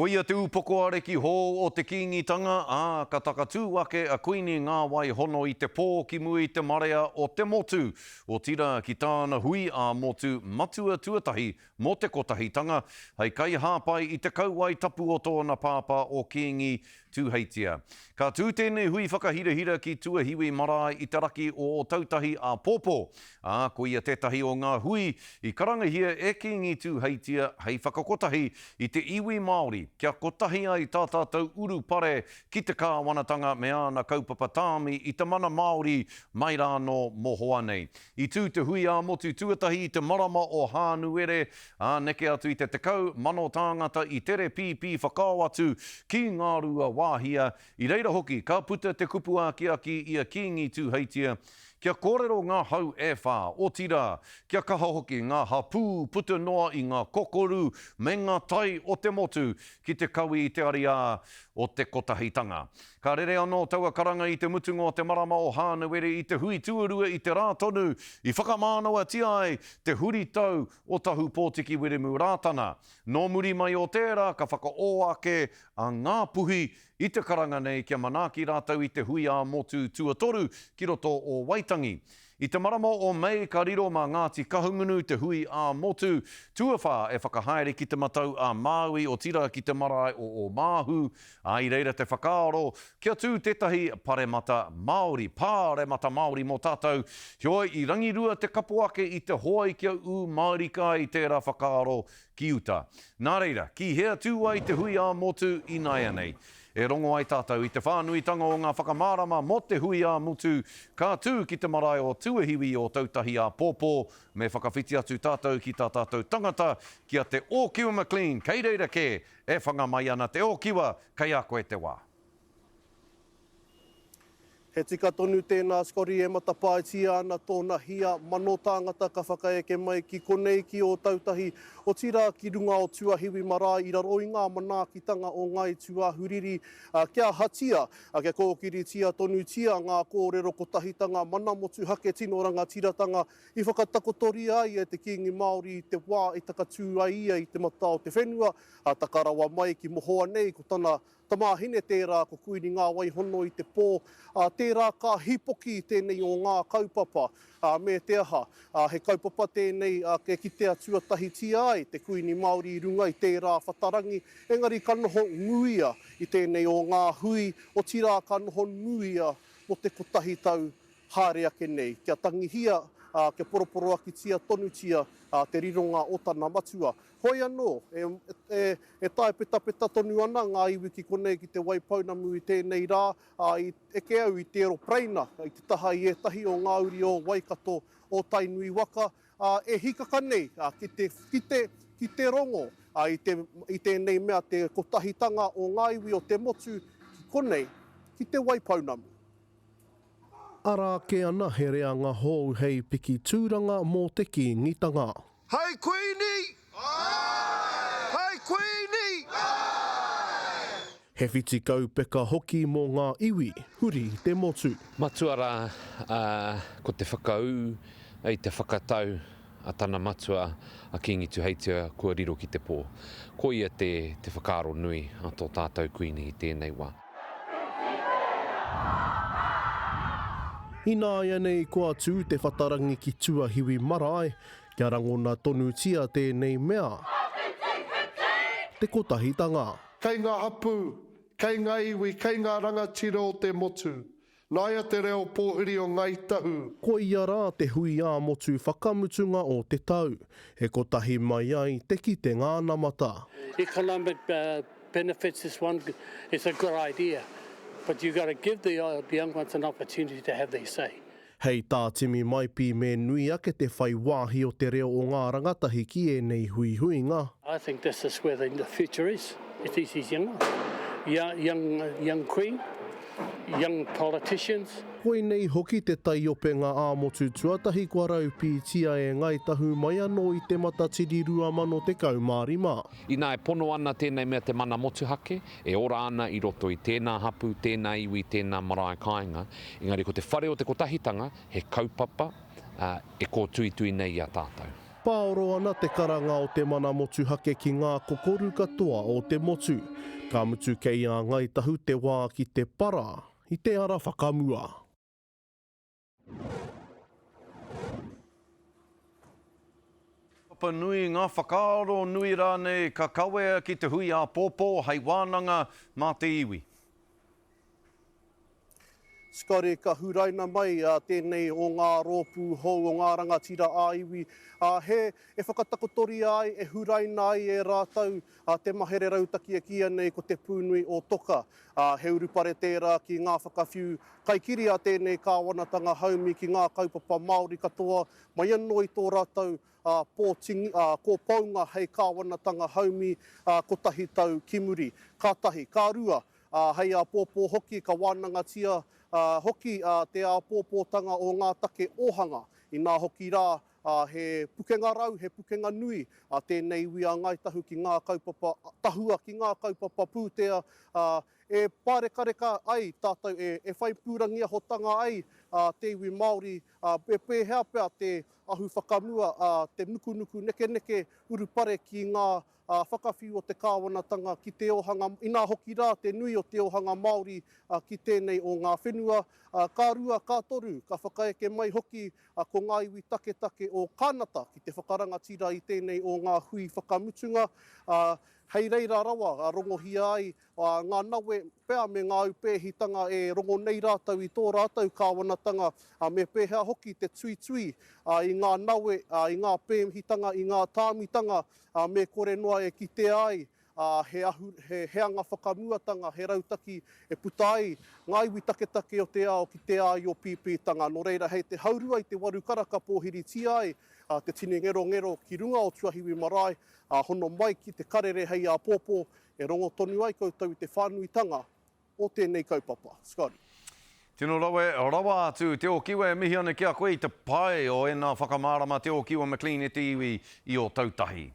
Koia te ūpoko ariki hou o te Kīngitanga, ā, ka takatū ake a Kuini Ngāwai Hono i te pō ki mua i te marea o te motu, otirā ki tāna hui ā-motu matua tuatahi mō te Kotahitanga, hei kaihāpai i te kauae tapu o tōna pāpā o Kīngi Tūheitia. Ka tū tēnei hui whakahirahira ki Tuahiwi marae i te raki o Ōtautahi āpōpō, ā, koia tētahi o ngā hui i karangahia e Kīngi Tūheitia hei whakakotahi i te iwi Māori kia kotahi ai tā tātou urupare ki te kāwanatanga me āna kaupapa tāmi i te mana Māori mai rānō mohoa nei. I tū te hui ā-motu tuatahi i te marama o Hānuere, ā, neke atu i te 10,000 tāngata i tere pīpī whakao atu ki Ngāruawāhia. I reira hoki ka puta te kupu akiaki i a Kīngi Tūheitia kia kōrero ngā hau e whā, otirā, kia kaha hoki ngā hapū puta noa i ngā kokoru me ngā tai o te motu ki te kawi i te ariā o te kotahitanga. Ka rere anō taua karanga i te mutunga o te marama o Hānuere i te hui tuarua i te rā tonu i whakamānawatia ai te huritau o Tahu Pōtiki Wiremu Rātana. Nō muri mai o tērā ka whakaō ake a Ngāpuhi i te karanga nei kia manaaki rātou i te hui ā-motu tuatoru ki roto o Waitangi. I te marama o Mei ka riro mā Ngāti Kahungunu te hui ā-motu tuawhā e whakahaere ki Te Matau a Māui otirā ki te marae o Ōmāhu, ā, i reira te whakaaro kia tū tētahi paremata Māori, pāremata Māori mō tātou, heoi i rangirua te kapo ake i te hoai kia ū mārika ai tērā whakaaro ki uta. Nā reira, ki hea tū ai te hui ā-motu ināianei? E rongo ai tātou i te whānuitanga o ngā whakamārama mō te hui ā-motu ka tū ki te marae o Tuahiwi i Ōtautahi āpōpō, me whakawhiti atu tātou ki tā tātou tangata, ki a Te Ōkiwa McLean, kei reira kē e whanga mai ana Te Ōkiwa, kei a koe te wā. He tika tonu tēnā Scotty e matapaetia ana tōna hia mano tāngata ka whakaeke mai ki konei ki Ōtautahi, otirā ki runga o Tuahiwi marae i raro i ngā manaakitanga o Ngāi Tūāhuriri, kia ahatia, kia kōkiritia tonutia ngā kōrero kotahitanga mana motuhake tino rangatiratanga i whakatakotoria ai e te Kīngi Māori i te wā i takatū ai ia i te matā o te whenua, ā, taka rawa mai ki mohoa nei ko tana Tamāhine tērā ko Kuini Ngāwaihono i te pō, ā, tērā ka hīpoki tēnei o ngā kaupapa, ā, me te aha, ā, he kaupapa tēnei, ā, e kitea tuatahitia ai te Kuini Māori i runga i tērā whatarangi, engari ka noho nguia i tēnei o ngā hui, otirā ka noho nguia mō te kotahi tau haere ake nei, kia tangihia, ā, kia poroporoakitia tonutia, ā, te rironga o tana matua. Hoi anō, e, e, e taepetapeta tonu ana ngā iwi ki konei ki Te Waipounamu i tēnei rā, ā, i eke au i te eropereina i te taha i ētahi o ngā uri o Waikato, o Tainui waka, ā, e hīkaka nei, ā, ki te kite, ki te rongo, ā, i te, i tēnei mea te kotahitanga o ngā iwi o te motu ki konei, ki Te Waipounamu. Arā kē ana he reanga hou hei piki tūranga mō te Kīngitanga. Hei Kuini! Āe! Hei Kuini! Āe! He whiti kaupeka hoki mō ngā iwi huri i te motu. Matua rā, ā, ko te whakaū i te whakatau a tana matua, a Kīngi Tuheitia, kua riro ki te pō. Koia te, te whakaaro nui a tō tātou Kuini i tēnei wā. Ināianei kua tū te whatarangi ki Tuahiwi marae, kia rangona tonutia tēnei mea, te kotahitanga. Kei ngā hapū, kei ngā iwi, kei ngā rangatira o te motu, Nāia te reo pōhiri o Ngāi Tahu. Koia rā te hui ā-motu whakamutunga o te tau, e kotahi mai ai te kitenga anamata. Economic benefits is one, it's a good idea, but you gotta give the young ones an opportunity to have their say. Hei tā Timi Maipi me nui ake te whai wāhi o te reo o ngā rangatahi ki ēnei huihuinga. I think this is where the future is, it's these young ones, young, young queen, young politicians. Koinei hoki te taiopenga ā-motu tuatahi kua raupītia e Ngāi Tahu mai anō i Te Matatini 2015. Inā e pono ana tēnei mea te mana motuhake, e ora ana i roto i tēnā hapū, tēnā iwi, tēnā marae kāinga, engari ko te whare o te kotahitanga he kaupapa e kōtuitui nei i a tātou. Pāoro ana te karanga o te mana motuhake ki ngā kokoru katoa o te motu, ka mutu kei a Ngāi Tahu te wā ki te para i te ara whakamua. Kaupapa nui, ngā whakaaro nui rānei ka kawea ki te hui āpōpō hei wānanga mā te iwi. Scotty, ka huraina mai tēnei o ngā rōpū hou o ngā rangatira ā-iwi, ā, he e whakatakotoria ai, e huraina ai e rātou te mahere rautaki e kīia nei ko te Pūnui o Toka. Ā, he urupare tērā ki ngā whakawhiu kaikiri a tēnei kāwanatanga haumi ki ngā kaupapa Māori katoa mai anō i tō rātou pōti, kōpounga hei kāwanatanga haumi kotahi tau ki muri. Ka tahi. Ka rua, hei āpōpō hoki ka wānangatia hoki te āpōpōtanga o ngā take ōhanga, inā hoki rā he pukenga rau, he pukenga nui tēnei iwi a Ngāi Tahu ki ngā kaupapa tahua, ki ngā kaupapa pūtea e pārekareka ai tātou, e whai pūrangiahotanga ai te iwi Māori, e pēhea pea te ahu whakamua, te nukunuku nekeneke urupare ki ngā whakawhiu o te kāwanatanga ki te ōhanga, inā hoki rā te nui o te ōhanga Māori ki tēnei o ngā whenua. Ka rua, ka toru, ka whakaeke mai hoki ko ngā iwi taketake o Kānata ki te whakarangatira i tēnei o ngā hui whakamutunga, hei reira rawa rongohia ai ngā nawe pea me ngā aupēhitanga e rongo nei rātou i tō rātou kāwanatanga, me pēhea hoki te tuitui i ngā nawe, i ngā pēhitanga, i ngā tāmitanga me kore noa e kitea ai he ahu, he heanga whakamuatanga, he rautaki e puta ai ngā iwi taketake o te ao ki te āio pīpītanga. Nō reira, hei te haurua i te waru karaka pōhiritia ai te tini ngerongero ki runga o Tuahiwi Marae, ā, hono mai ki te karere hei āpōpō e rongo tonu ai koutou i te whānuitanga o tēnei kaupapa. Scotty. Tino rawe rawa atu Te Okiwa e mihi ana ki a koe i te pai o ēnā whakamārama Te Okiwa McLean e te iwi i Ōtautahi.